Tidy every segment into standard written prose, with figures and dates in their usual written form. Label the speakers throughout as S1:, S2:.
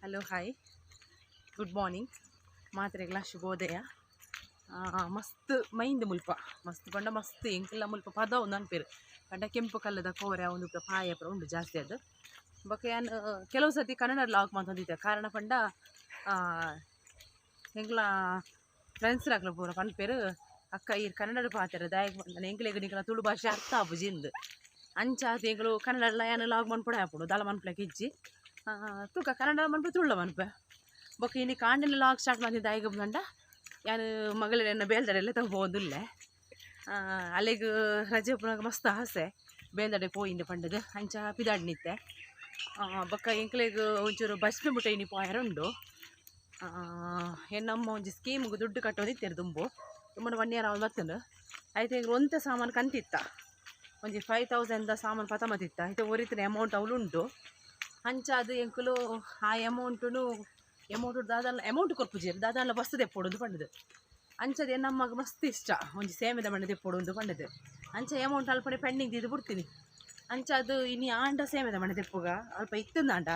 S1: Hello, hi, good morning ಮಾತ್ರೆಗ್ಲ ಶುಭೋದಯ. ಮಸ್ತ್ ಮೈಂದ್ ಮುಲ್ಪ, ಮಸ್ತ್ ಪಂಡ ಮಸ್ತ್. ಎಂಕಲ್ಲ ಮುಲ್ಪ ಪದ ಒಂದು ಅನ್ಪೇರು ಪಂಡ ಕೆಂಪು ಕಲ್ಲದ ಕೋರೆ ಒಂದು ಪಾಯ ಪೂರ ಉಂಡು ಜಾಸ್ತಿ ಅದು. ಬೊಕ ಯಾನ್ ಕೆಲವು ಸರ್ತಿ ಕನ್ನಡ ಲಾಗ್ ಮಂತೊಂದಿತ್ತೆ. ಕಾರಣ ಪಂಡ ಎಂಕ್ಲ ಫ್ರೆಂಡ್ಸ್ ಅಕ್ಲ ಪೂರ ಪನ್ಪೆರ್, ಅಕ್ಕ ಈರ್ ಕನ್ನಡ ಪಾತೆರ, ದಾಯೆಗ್ ಪಂಡ ಎಂಕ್ಲೆಗ್ ನಿಕಲ್ನ ತುಳು ಭಾಷೆ ಅರ್ಥ ಆಪುಜಿ ಇಂದ್. ಅಂಚಾದ್ ಎಂಕುಲು ಕನ್ನಡ ಯಾನ್ ಲಾಗ್ ಮನ್ಪೊಡೆ ಆಪುಂಡು, ದಾಲ ಮನ್ಪುಲೆಕ ಇಜ್ಜಿ. ತೂಕ, ಕನ್ನಡ ಮನ್ಪೆ, ತುಳುಲ ಮನ್ಪೆ. ಬೊಕ ಇನಿ ಕಾಂಡೆನೆ ಲಾಗ್ ಸ್ಟಾರ್ಟ್ ಮಲ್ತಿನ ದಾಯೆಗ್ ಪಂಡ ಯಾನ್ ಮಗಲೆನ ಬೇಲ್ದಡೆ ಪೋವೊಂದುಲ್ಲೆ. ಅಲೆಗ್ ರಜೆ ಉಪ್ಪುನಗ ಮಸ್ತ್ ಆಸೆ ಬೇಲ್ದಡೆ ಪೋಯಿಂದ್ ಪಂಡದು. ಅಂಚ ಪಿದಾಡ್ನಿತ್ತೆ. ಬೊಕ್ಕ ಎಂಕ್ಲೆಗ್ ಒಂಚೂರು ಬಜ್ಪೆ ಮುಟ್ಟ ಇನಿ ಪೋಯೆರೆ ಉಂಡು. ಎನ್ನಮ್ಮ ಒಂಜಿ ಸ್ಕೀಮ್ಗೆ ದುಡ್ಡು ಕಟ್ಟೋದಿತ್ತೆರ್ ದುಂಬು ತುಂಬ 1 ಇಯರ್ ಆವೊಂದು ಬತ್ತುಂಡು. ಐತೆ ಎಂಕ್ಲು ಒಂತೆ ಸಾಮಾನು ಕಂತಿತ್ತ, ಒಂಜಿ 5000ದ ಸಾಮಾನು ಪತಮತಿತ್ತ. ಐತೆ ಒರಿತಿನ ಅಮೌಂಟ್ ಅವ್ಲು ಉಂಡು. ಅಂಚಾದ್ ಎಂಕುಲು ಆ ಅಮೌಂಟುನು ಅಮೌಂಟ್ ದಾದಲ್ಲ ಅಮೌಂಟ್ ಕೊರ್ಪುಜೆರ್, ದಾದಾಂಡ ವಸ್ತು ದೆಪ್ಪೊಡು ಅಂದ್ ಪಂಡುದು. ಅಂಚದ ಎನ್ನಮ್ಮಗ್ ಮಸ್ತ್ ಇಷ್ಟ ಒಂಜಿ ಸೇಮೆದ ಮಣ್ಣು ದೆಪ್ಪೊಡು ಅಂದ್ ಪಂಡುದು. ಅಂಚ ಅಮೌಂಟ್ ಅಲ್ಪನೆ ಪೆಂಡಿಂಗ್ ದೀದ್ ಬುಡ್ತೀನಿ. ಅಂಚಾದ್ ಇನಿ ಆಂಡ ಸೇಮೆದ ಮಣ್ಣು ದೆಪ್ಪುಗ. ಅಲ್ಪ ಇತ್ತುಂದಾಂಡ,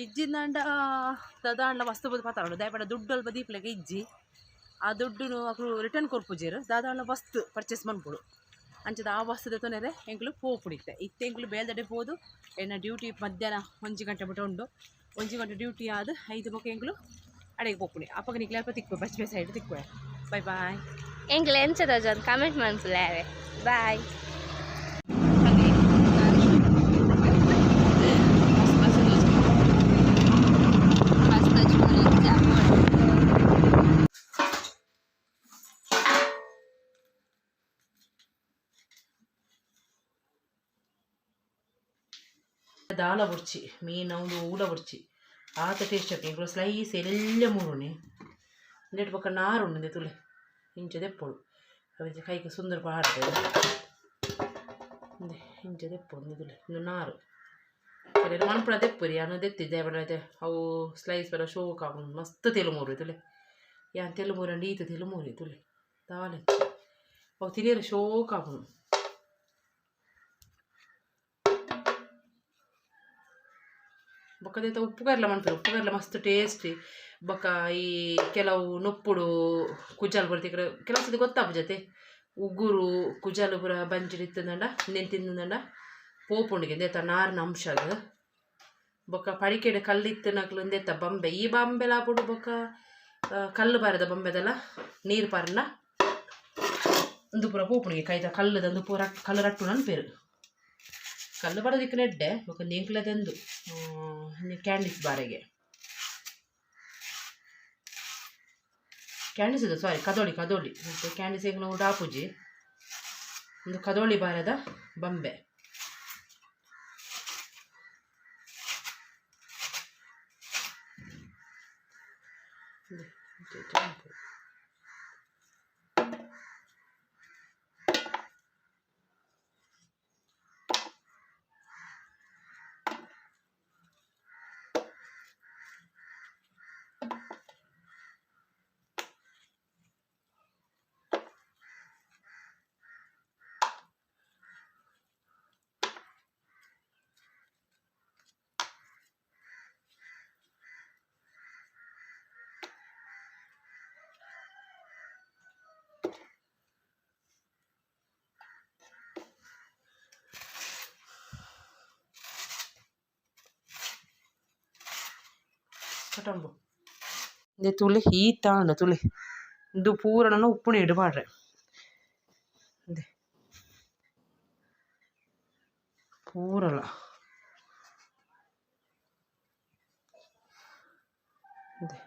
S1: ಇಜ್ಜಿಂದಾಂಡ ದಾದಾಂಡ ವಸ್ತು ಪೂರ ಪತೊಡು. ದಾಯೆ ಪಂಡ ದುಡ್ಡು ಅಲ್ಪ ದೀಪುಲೆಕ ಇಜ್ಜಿ. ಆ ದುಡ್ಡುನು ಅಕುಲು ರಿಟರ್ನ್ ಕೊರ್ಪುಜೆರ್, ದಾದಾಂಡ ವಸ್ತು ಪರ್ಚೇಸ್ ಮನ್ಪೊಡು. ಅಂಚದ ಆ ವಸ್ತು ದೆತೊನೆರೆ ಎಂಕುಲು ಪೋಪುಡು ಇತ್ತೆ. ಇತ್ತೆ ಎಂಕುಲು ಬೇಲ್ದಡೆ ಪೋದು, ಎನ್ನ ಡ್ಯೂಟಿ ಮಧ್ಯಾಹ್ನ 1 ಗಂಟೆ ಮುಟ ಉಂಡು. 1 ಗಂಟೆ ಡ್ಯೂಟಿ ಆದ್ ಐದು ಬೊಕ ಎಂಕುಲು ಅಡೆಗೆ ಪೋಪುನಿ. ಅಪಗ ನಿಕ್ಲೆ ಅಲ್ಪ ತಿಕ್ಕುವೆ, ಬಜ್ಪೆ ಸೈಡ್ ತಿಕ್ಕುವೆ. Bye bye.
S2: ಎಂಕ್ಲೆ ಎಂಚ ತೋಜೊಂದು ಕಮೆಂಟ್ ಮನ್ಪುಲೆ. ಬಾಯ್.
S1: ದಾಲ ಬೊರ್ಚಿ, ಮೀನ್ ಒಂದು ಊಲ ಬೊರ್ಚಿ, ಆತ ಟೇಸ್ಟ್ ಆಪುಂಡು. ಎಂಕುಲು ಸ್ಲೈಸ್ ಎಲ್ಯ ಮೂರುನಿ. ಉಂದೆಟ್ ಬೊಕ್ಕ ನಾರು ಉಂಡು. ಉಂದೆ ತೂಲೆ, ಇಂಚ ದೆಪ್ಪೊಡು. ಅವೆಂಚ ಕೈಕ್ ಸುಂದರ ಪಾಡ್ದ್ ಉಂದೆ ಇಂಚ ದೆಪ್ಪೊಡು. ಉಂದೆ ತೂಲೆ, ಉಂದು ನಾರು. ಕೆಲವೆರ್ ಮನ್ಪುನ ದೆಪ್ಪುರಿ, ಯಾನ್ ದೆತ್ತಿದ್ದೆ ಬಡ. ಅವು ಸ್ಲೈಸ್ ಪೂರ ಶೋಕ್ ಆಪುಂಡು. ಮಸ್ತ್ ತೆಲು ಮೂರು ತೂಲೆ. ಯಾನ್ ತೆಲು ಮೂರಂಡ ಈತ್ ತೆಲು ಮೂರಿ ತೂಲೆ, ದಾಲ ಅವು ತಿನಿಯೆರೆ ಶೋಕ್ ಆಪುಂಡು. ಬೊಕ್ಕ ದೇತ ಉಪ್ಪು ಕರ್ಲ ಮನ್ಪುವೆರ್. ಉಪ್ಪು ಕರ್ಲ ಮಸ್ತ್ ಟೇಸ್ಟಿ. ಬೊಕ್ಕ ಈ ಕೆಲವು ನುಪ್ಪುಡು ಕುಜಲ್ ಬರ್ತೇಕ್ರೆ ಕೆಲವು ಸತಿ ಗೊತ್ತಾಪುಜತೆ. ಉಗುರು ಕುಜಲ್ ಪೂರ ಬಂಜಿಡ್ ಇತ್ತುಂಡ, ಉಂದೆನ್ ತಿಂದುಂಡ ಪೋಪುಂಡುಗೆ ಇಂದೆತ ನಾರಿನ ಅಂಶಗ್. ಬೊಕ್ಕ ಪಡಿಕೆಡ್ ಕಲ್ಲು ಇತ್ತಿನಕ್ಲು ಇಂದೆತ ಬಂಬೆ, ಈ ಬಂಬೆಲ ಆಪುಂಡು. ಬೊಕ್ಕ ಕಲ್ಲು ಬಾರದ ಬಂಬೆದಲ ನೀರು ಪರ್ಂಡ ಉಂದು ಪೂರ ಪೋಪುಂಡುಗೆ. ಕೈತ ಕಲ್ಲುದ ಉಂದು ಪೂರ ಕಲ್ಲು ರಟ್ಟುನ ಅನ್ಪೆರ್. ಕಲ್ಲು ಬಡದಿಕ್ಕನ ಎಡ್ಡೆ. ಬೊಕ್ಕ ಎಂಕ್ಲೆದಂದು ಕ್ಯಾಂಡಿಸ್ ಬಾರೆಗೆ, ಕ್ಯಾಂಡಿಸ್ ಇದು, ಸಾರಿ, ಕದೋಳಿ, ಕದೋಳಿ. ಮತ್ತು ಕ್ಯಾಂಡಿಸ್ ಎಂಕ್ಲ ಉಡಾಪುಜಿ. ಒಂದು ಕದೋಳಿ ಬಾರದ ಬಂಬೆ. ಕಟಂಬು ಇಂದೆ ತೂಲೆ, ಈತಾಂಡ ತೂಲೆ. ಇಂದು ಪೂರನ ಉಪ್ಪು ನೀರು ಪಾಡ್ರೆ. ಇಂದೆ ಪೂರಲ ಇಂದೆ.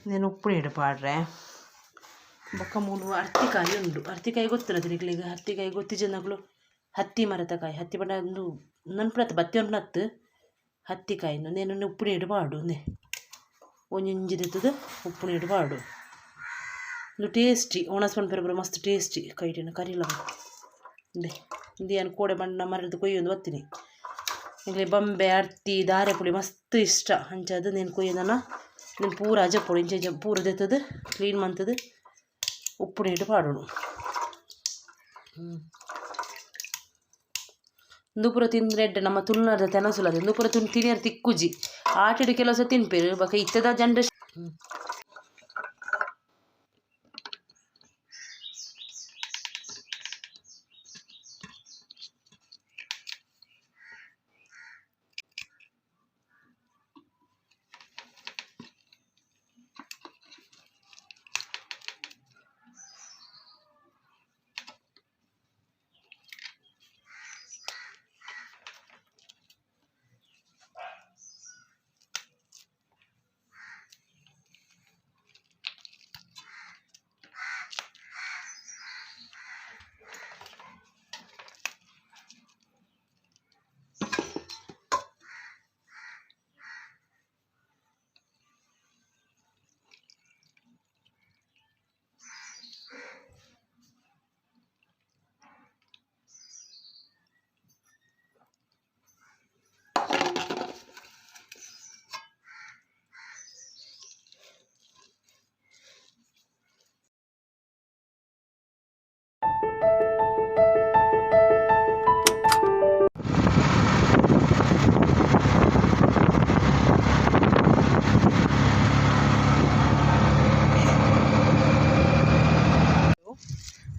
S1: ಇಂದೆನ್ ಉಪ್ಪು ನೀರು ಪಾಡ್ರೆ. ಬೊಕ್ಕ ಮೂಲು ಅರ್ತಿಕಾಯಿ ಉಂಡು. ಅರ್ತಿಕಾಯಿ ಗೊತ್ತುಂಡತೆ ನಿಕ್ಲೆಗ್? ಅರ್ತಿಕಾಯಿ ಗೊತ್ತಿಜ್ಜಂದಕುಲು ಹತ್ತಿ ಮರತ ಕಾಯಿ. ಹತ್ತಿ ಪಂಡ ಉಂದು ನನ್ಪುನತ್ ಬತ್ತಿ ಪನ್ಪುನತ್ ಹತ್ತಿಕಾಯಿ. ಉಂದೆನ್ ಉಪ್ಪು ನೀರು ಪಾಡು. ಉಂದೆ ಒಂಜೊಂಜಿ ದೆತ್ತುದು ಉಪ್ಪು ನೀರು ಪಾಡು. ಉಂದು ಟೇಸ್ಟಿ ಒಣಸ್ ಪನ್ಪೆರ್ ಪೂರ, ಮಸ್ತ್ ಟೇಸ್ಟಿ. ಕೈಟಿನ ಕರಿಲ ಉಂದೆ. ಉಂದು ಯಾನ್ ಕೋಡೆ ಬಣ್ಣ ಮರಡ್ದ್ ಕೊಯ್ಯೊಂದು ಬತ್ತಿನಿ. ಎಂಕ್ಲೆ ಬಂಬೆ, ಅರ್ತಿ, ದಾರೆ ಪುಳಿ ಮಸ್ತ್ ಇಷ್ಟ. ಅಂಚಾದ್ ನೆನ್ ಕೊಯ್ಯೊಂದನ ನೆನ್ ಪೂರ ಅಜಪೊಡು. ಇಂಚ ಇಂಚ ಪೂರ ದೆತ್ತುದು ಕ್ಲೀನ್ ಮಂತುದು ಉಪ್ಪು ನೀರು ಪಾಡೋಡು. ಉಂದು ಪೂರ ತಿಂದ್ರೆ ಎಡ್ಡೆ ನಮ್ಮ ತುಳುನಾಡ್ದ ತೆನಸುಲದ ಉಂದು ಪೂರ ತಿನ್ ತಿನಿಯರ್ ತಿಕ್ಕುಜಿ. ಆಟಿಡ್ ಕೆಲಸ ತಿನ್ಪೆರ್ ಬೊಕ ಇತ್ತೆದ ಜನರೇಷನ್.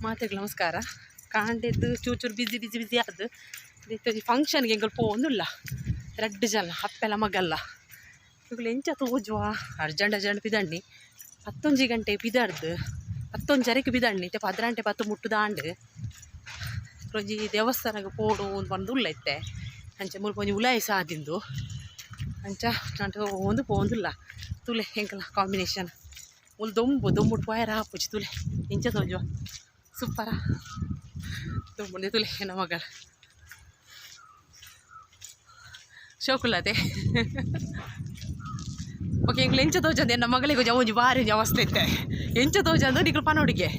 S1: ಮಾತೆಗ್ ನಮಸ್ಕಾರ. ಕಾಂಡೆದ್ದು ಚೂಚೂರು ಬಿಸಿ ಬಿಸಿ ಬಿಸಿ ಆದ್ ಇತ್ತೆ ಫಂಕ್ಷನ್ಗೆ ಎಂಕುಲು ಪೋವೊಂದುಲ್ಲ. ರಡ್ಡ್ ಜನ ಅಪ್ಪೆಲ ಮಗಲ್ಲ. ಇಕುಲು ಎಂಚ ತೋಜುವ ಅರ್ಜೆಂಟ್ ಅರ್ಜೆಂಟ್ ಪಿದಣ್ಣಿ 11 ಗಂಟೆ ಪಿದಾಡ್ದು 11:30ಕ್ಕೆ ಪಿದಣ್ಣಿ ಇತ್ತೆ 10:10 ಮುಟ್ಟುದಾಂಡ್. ಒಂಜಿ ದೇವಸ್ಥಾನಗ್ ಪೋಡು ಅಂದ್ ಪಂಡುಲ್ಲ ಇತ್ತೆ. ಅಂಚ ಮುಲ್ಪ ಒಂಜಿ ಉಲಾಯಿ ಸಾದಿಂದು ಅಂಚ ನಟ ಒಂದು ಪೋವೊಂದುಲ್ಲ. ತೂಲೆ ಎಂಕಲ್ನ ಕಾಂಬಿನೇಷನ್ ಮುಲ್ ದೊಂಬು ದೊಂಬುಡು ಪೋಯೆರೆ ಆಪುಜಿ. ತೂಲೆ ಎಂಚ ತೋಜುವ ಸೂಪರ ದೊಂಬುಂಡೆ. ತೂಲೆ ಎನ್ನ ಮಗಳ ಶೋಕುಲ್ಲತೆ. ಓಕೆ, ಎಂಕ್ಲು ಎಂಚ ತೋಜಂದು ಎನ್ನ ಮಗಳಿಗೆ ಒಂಜಿ ಬಾರಿ ಒಂಜಿ ಅವಸ್ಥೆ ಇತ್ತೆ. ಎಂಚ ತೋಜಂದು ನಿಕ್ಲು ಪನೋಡಿಗೆ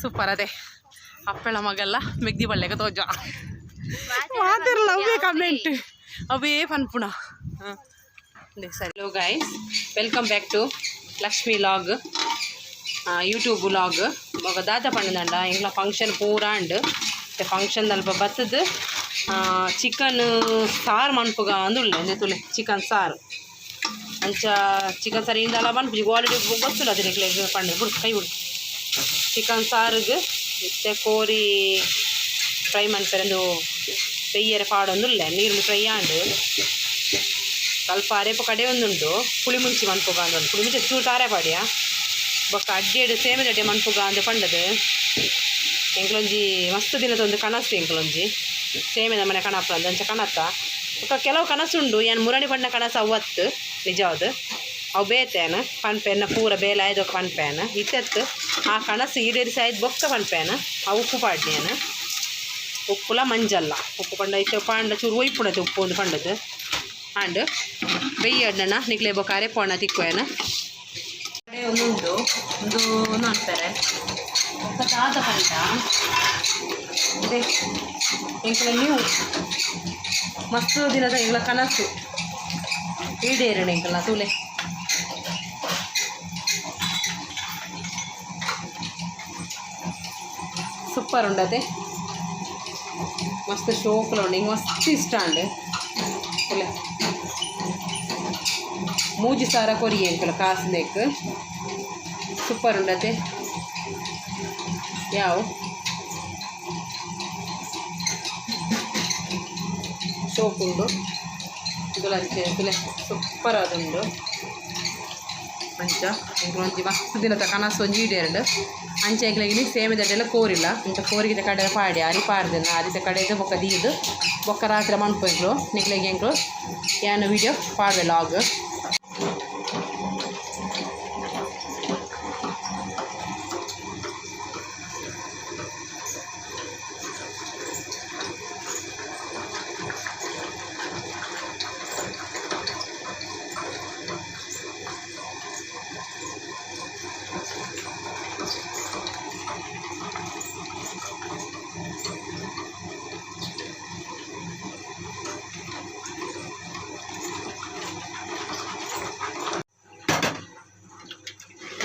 S1: ಸೂಪರ್ ಅದೇ. ಅಪ್ಪೆಳ ಮಗಲ್ಲ ಮೆಗ್ದಿ ಬಳ್ಳೆಗ ತೋಜ ಮಾತೆರ್ಲ ಅವೇ ಕಮೆಂಟ್ ಅವೇ ಪನ್ಪುಣ. ಸರಿ. Hello guys, welcome back to Lakshmi vlog, YouTube vlog. ಬೊಕ ದಾದ ಪಂಡಂಡ ಎಂಕ್ಲ ಫಂಕ್ಷನ್ ಪೂರ ಉಂಡು. ಫಂಕ್ಷನ್ ಅಲ್ಪ ಬತ್ತದು ಚಿಕನ್ ಸಾರು ಮನ್ಪುಗ ಅಂದುಳ್ಳೆ. ಒಂದೇ ತುಲೆ ಚಿಕನ್ ಸಾರು. ಅಂಚ ಚಿಕನ್ ಸಾರು ಇಂದಲ ಮನ್ಪುಜಿ ಆಲ್ರೆಡಿ ಗೊತ್ತುಲ್ಲ ನಿಕ್ಲೆಗ್ ಪಂಡ ಬುಡು ಕೈ ಬಿಡು. ಚಿಕನ್ ಸಾರುಗ್ ಇತ್ತೆ ಕೋರಿ ಫ್ರೈ ಮನ್ಪೆರೆ ಉಂದು ಬೆಯ್ಯರೆ ಪಾಡೊಂದುಲ್ಲೆ. ನೀರುಳ್ಳಿ ಫ್ರೈ ಆಂಡ್. ಸ್ವಲ್ಪ ಅರೆಪು ಕಡೆ ಒಂದುಂಡು. ಪುಳಿ ಮುಂಚಿ ಮನ್ಪುಗ ಅಂದ್ ಪುಳಿ ಮುಂಚಿ ಚೂರು ತಾರೆ ಪಾಡಿಯ. ಬೊಕ್ಕ ಅಡ್ಡಿಯಡ್ ಸೇಮೆದಡ್ಡೆ ಮನ್ಪುಗ ಅಂದ್ ಪಂಡದು. ಎಂಕ್ಲೊಂಜಿ ಮಸ್ತ್ ದಿನದ ಒಂದು ಕನಸು ಎಂಕ್ಲೊಂಜಿ ಸೇಮೆದ ಮನೆ ಕಣಪ್ಪ ಅಂಚ ಕಣತ್ತ. ಬೊಕ್ಕ ಕೆಲವು ಕನಸುಂಡು ಯಾನ್ ಮುರಣಿ ಪಂಡ ಕನಸು ಅವತ್ತು ನಿಜವಾದ ಅವು ಬೇತೇನ ಪನ್ಪೆನ ಪೂರ ಬೇಲೆ ಆಯ್ದೊಕ್ಕ ಪನ್ಪೇನ ಇತ್ತೆತ್ತು ಆ ಕನಸು ಈಡೇರಿಸಿ ಆಯ್ದು ಬೊಕ್ಕ ಪನ್ಪೇನ. ಆ ಉಪ್ಪು ಪಾಡ್ನೇನ ಉಪ್ಪುಲ ಮಂಜಲ್ಲ ಉಪ್ಪು ಪಂಡ ಇತ್ತೆ ಪಾಂಡ ಚೂರು ಒಯ್ಪುಣತೆ ಉಪ್ಪು ಒಂದು ಪಂಡದು ಆಂಡ್ ಬೆಯ್ಯಡ್ನ ನಿಕ್ಲೆ ಬೊಕ್ಕ ಅರೆಪೋಣ ತಿಕ್ವೇನ ಒಂದುಂಡು ಒಂದು ಅಂತಾರೆ. ಬೊಕ್ಕ ದಾದ ಪಂಡ ಇದೆ ಎಂಕ್ಲ ನ್ಯೂ ಮಸ್ತ್ ದಿನದ ಎಂಕ್ಲ ಕನಸು ಈಡೇರಣ ಎಂಕಲ್ನ. ತೂಲೆ ಸೂಪರ್ ಉಂಡತೆ. ಮಸ್ತ್ ಶೋಕುಲ ಉಂಡು. ಎಂಕ್ ಮಸ್ತ್ ಇಷ್ಟ ಉಂಡು. ತೂಲೆ 3000 ಕೊರಿ ಎಂಕಲ ಕಾಸ್ನೇಕ್. ಸೂಪರ್ ಉಂಡತೆ. ಯಾವು ಶೋಕುಂಡು ತುಲಂಚೆ ತುಲೆ ಸೂಪರ್ ಆದುಂಡು. ಅಂಚ ಎಂಕ್ಲ ಒಂಜಿ ಮಸ್ತ್ ದಿನದ ಕನಸು ಒಂಜಿ ಈಡೇರ್ಂಡ್. ಅಂಚ ಎಂಕ್ಲ ಇನಿ ಸೇಮೆದಡ್ಡೆಲ ಕೋರಿಲ್ಲ. ಅಂಚ ಕೋರಿಗಿದ ಕಡೆ ಪಾಡಿ ಅರಿ ಪಾಡ್ದೆನ ಅರಿತ ಕಡೆದು ಬೊಕ್ಕ ದೀದ್ ಬೊಕ್ಕ ರಾತ್ರಿ ಮನ್ಪು ಎಂಕ್ಲು ನಿಕ್ಲೆಗ್ ಎಂಕ್ಲು ಯಾನ್ ವೀಡಿಯೋ ಪಾಡ್ವೆ ಲಾಗ್.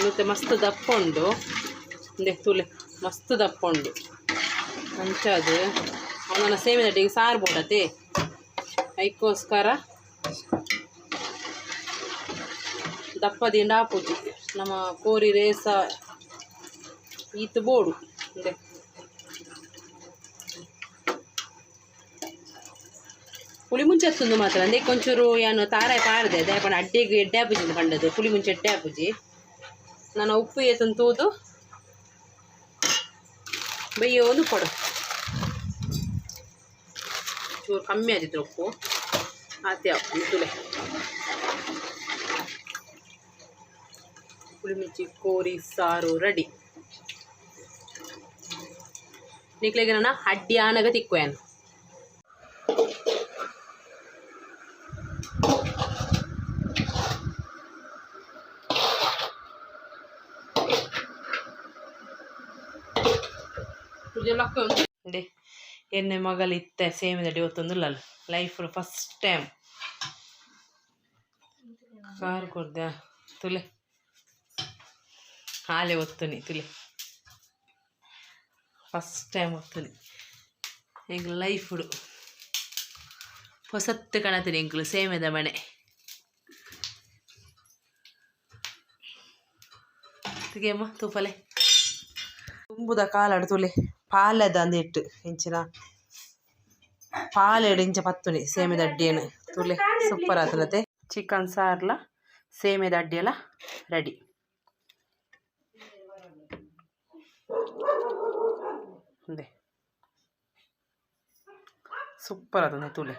S1: ಮತ್ತೆ ಮಸ್ತ್ ದಪ್ಪ ಉಂಡು. ಉಂದೆ ತೂಲೆ ಮಸ್ತ್ ದಪ್ಪ ಉಂಡು. ಅಂಚಾದು ಅವನ ಸೇಮೆದಡ್ಡಿಗೆ ಸಾರು ಬೋಡತೆ, ಐಕ್ಕೋಸ್ಕರ ದಪ್ಪ ದಿಂಡ ಆಪುಜಿ. ನಮ್ಮ ಕೋರಿ ರೇಸ ಈತ್ ಬೋಡು. ಇಂದೆ ಪುಳಿ ಮುಂಚೆ ಹತ್ತುಂದು ಮಾತ್ರ ಅಂದೆ ಕೊಂಚೂರು ಯಾನು ತಾರಾಯಿ ಪಾಡ್ದೆ ದಾಯೆ ಅಡ್ಡೆಗೆ ಎಡ್ಡೆ ಆಪುಜಿ ಪಂಡದು ಪುಳಿ ಮುಂಚೆ ಎಡ್ಡೆ ಆಪುಜಿ. ನಾನು ಉಪ್ಪು ಏತನ್ ತೂದು ಬಯ್ಯೋದು ಕೊಡು. ಚೂರು ಕಮ್ಮಿ ಆದಿತ್ತು ಉಪ್ಪು ಆತೆ ತುಲೆ. ಪುಳಿಮಿರ್ಚಿ ಕೋರಿ ಸಾರು ರೆಡಿ. ನಿಕ್ಲೆಗೆ ನನ್ನ ಅಡ್ಡಿ ಆನಗ ತಿಕ್ಕೋಯಾನ. ಎಣ್ಣೆ ಮಗಲ್ ಇತ್ತೆ ಸೇಮಿದಡಿ ಒತ್ತೊಂದುಲ್ಲಲ್ಲ ಲೈಫ್ ಫಸ್ಟ್ ಟೈಮ್ ಕಾರ್ ಕೊರ್ದೆ ತುಲೆ ಹಾಲೆ ಒತ್ತುನಿ ತುಲೆ ಫಸ್ಟ್ ಟೈಮ್ ಒತ್ತುನಿ ಎಂಕ್ ಲೈಫುಡು ಹೊಸತ್ತು ಕಣತೀನಿ ಎಂಕ್ಲು ಸೇಮೆದ ಮನೆ ತುಗೆಯಮ್ಮ ತೂಪಲೆ ತುಂಬುದ ಕಾಲಾಡು ತುಲೆ ಪಾಲೆದ ಅಂದಿಟ್ಟು ಇಂಚಿನ ಪಾಲೆಡು ಇಂಚ ಪತ್ತುನಿ ಸೇಮೆದ ಅಡ್ಡಿಯನ್ನು ತುಲೆ ಸೂಪರ್ ಆತನತೆ. ಚಿಕನ್ ಸಾರ್ಲ ಸೇಮೆದ ಅಡ್ಡಿಯೆಲ್ಲ ರೆಡಿ. ಉಂದೆ ಸೂಪರ್ ಆತಂದೆ ತುಲೆ.